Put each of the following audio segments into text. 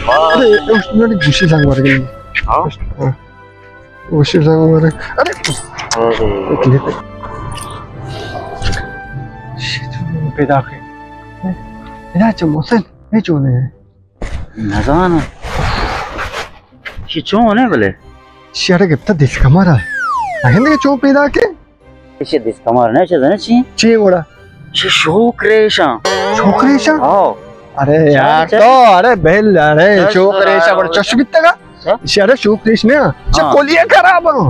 ارے، اس نے گوشی زنگ مار گئی۔ ہاں۔ ہاں۔ گوشی زنگ مار۔ ارے۔ ارے۔ پیدا کن۔ ادا چہ محسن، اے چون اے؟ نزاناں۔ چی چون اے بلے؟ چی اڑے گپتا دس کمارا۔ اگندے چون پیدا کن؟ ایشی دست کمار نہ، چہ زنہ چی؟ چی گڑا؟ چہ شوک ریشاں۔ شوک ریشاں؟ ہاں۔ ارے یار، تو، ارے بل، ارے شوک ریشاں بڑا چش بیتگا۔ ہاں؟ ایشی ارے شوک ریش نہ، چہ کلیہ خراب ہاں۔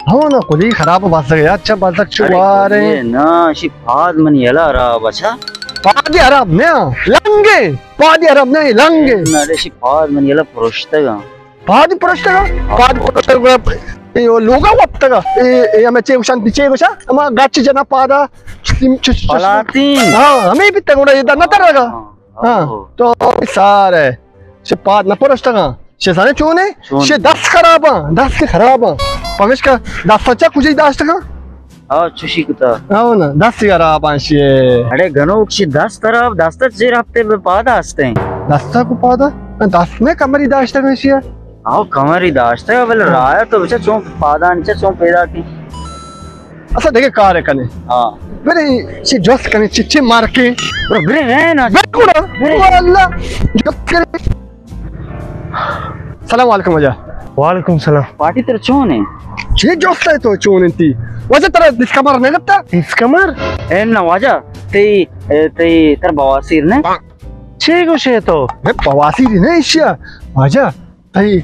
ہاں نا، کلیہ خراب بس گیا، اچھا بس چو وارے۔ نہ، ایشی پاد منی یلا خراب، اچھا۔ پاد خراب نہ، لنگے۔ پاد خراب نہ، لنگے۔ نہ، ایشی پاد منی یلا پرشتگا۔ پاد پرشتگا، پاد پرشتگا، اے لوگا وپتگا۔ اے، اے ہمے چے گوشن، چے گوشن؟ ہما گچ جنا پادا، چ-، چ-، چ-، پلاتی۔ ہاں، ہمے بیتگا، گڑا ادا نہ ترگا۔ ہاں، ہاں۔ تو سارے، چہ پاد نہ پرشتگا۔ چہ زانے چونے؟ چون؟ چہ دست خراباں، دست خراباں۔ پمیشکا دست چا کجی داشتگا؟ آ، چوشی کتا۔ آ، نا، دست خراب آنشی۔ اڑے گنوک چی دست خراب، دست چی رفتے بے پادا ہستے۔ دست کو پادا؟ دست میں کمری داشتہ گنشی۔ آ، کمری داشتہ، بلے راہ تو بچا چون پادا انچا چون پیدا کی۔ اصلا دیکھے کار کنے۔ ہاں۔ برے چی جوست کنے، چی، چی مار کے۔ برو، برے رہنا۔ برے کوڑا۔ برے۔ واللہ، جوست کنے۔ سلام علیکم واجہ۔ وعلیکم سلام۔ پارٹی تر چون اے؟ چے جوست اے تو چون انتی؟ واجہ ترا دس کمر نہ گپتا؟ دس کمر؟ اے نہ واجہ، تئی، اے، تئی تر بواسیر نہ؟ چے گوشے تو؟ بے بواسیر نہ ایشیا۔ واجہ، تئی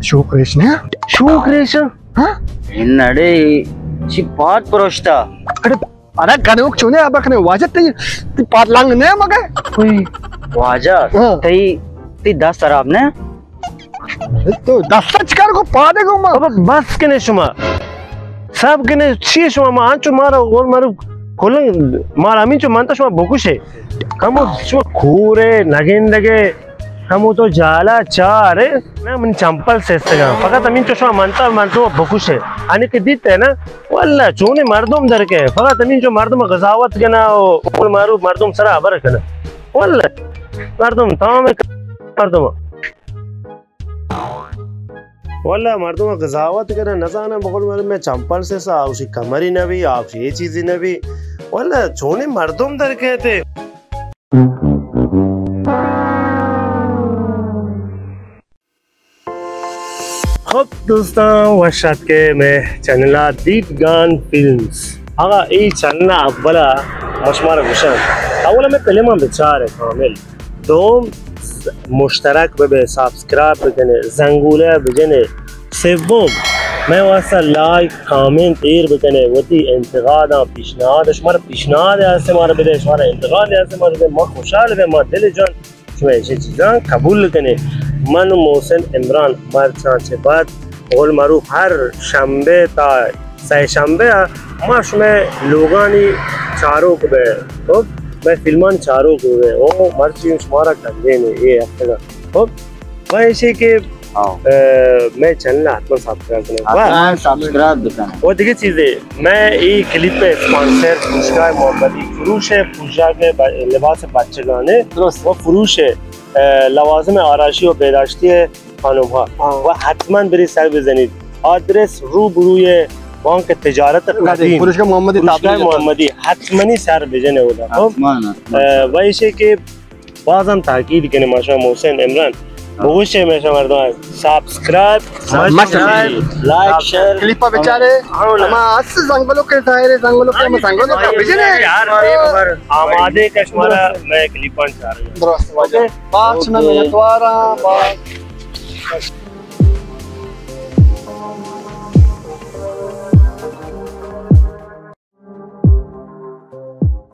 شوک ریش نہ؟ شوک ریش؟ ہاں؟ اے نڑے، چی پاد پروشتا۔ اڑے ارے گنوک چونے آبا کنے واجہ تئی، تئی پاد لنگ نہ مگے؟ کوئی واجہ، ہاں۔ تئی، تئی دست خراب نہ؟ تو دست چکار کو پادے کو ما؟ بابا بس کنے شما۔ سب کنے چی شما ما انچو مارا گول مارو کلنگ مارا ہمینچو منتا شما بکشے۔ ہمو شما کورے نگندگے۔ ہمو تو جالا چارے، نہ من چمپل سستگاں۔ فقط ہمینچو شما منتا مردم بکشے۔ آنی کہ دیتے نا، واللہ چونیں مردم در کے۔ فقط ہمینچو مردم قضاوت کنا و قول معروف مردم سرا خبر کنا۔ واللہ مردم تمام مردم۔ واللہ مردم قضاوت کنا نزاناں بقول معروف میں چمپل سسا آوشی کمری نبی، آوشی یہ چیزی نبی۔ واللہ چونیں مردم در کہتے۔ خب دوستاں، وش آتکے مئے چینل ءَ دیدگان فلمز۔ آقا، اے چینل ءَ اولا ما شمارا گوشاں، اولا مئے فلماں بچارے کامل، دوم مشترک ببے، سبسکرائب بکنے، زنگولہ بجنے، سوم مئے واسطہ لائک، کامنٹ ایر بکنے، وتی انتقاداں، پیشنہاد، شمارا پیشنہاد ہستے مارا بدے، شمارا انتقاد ہستے مارا بدے، ما خوشحال بیں، ما دل جان شما ایشی چیزاں قبول کنے۔ من محسن عمران مرچاں چہ بعد قول معروف ہر شنبے تا سئے شنبے ءَ ما شمئے لوگانی چاروک بے، خب، مئے فلمانی چاروک بے۔ او مرچی شمارا کندین اے ہفتگا، خب۔ و ایشی کہ، ہاں۔ اے، مئے چینل حتما سبسکرائب کنے۔ حتما سبسکرائب بکنے۔ و دیگه چیزے، مئے اے کلیپ اسپانسر فروشگاہ محمدی، فروش پوشاک ب-، لباس بچگانے، درست۔ و فروش، اے، لوازم آرائشی و بہداشتی خانم ها۔ ہاں۔ و حتما بری سر بزنید۔ آدرس روبروی بانک تجارت قدیم۔ فروشگاہ محمدی، فروشگاہ محمدی، حتما سر بجنے اودا۔ حتما، حتما۔ اے، و ایشی کہ بازم تاکید کنیں ما شما محسن عمران، ہاں۔ بگوشے ما شما مردم سبسکرائب، سبسکرائب، لائک، شیئر۔ کلیپا بچارے، ہاں۔ ہما اس زنگولو کے ظاہر ہے، زنگولو کے، ہاں، زنگولو کے بجنے۔ یار، آمادے کہ شمارا مئے کلیپاں چارے۔ درست، واجہ۔ اوکے۔ باز شما منتواراں، باز۔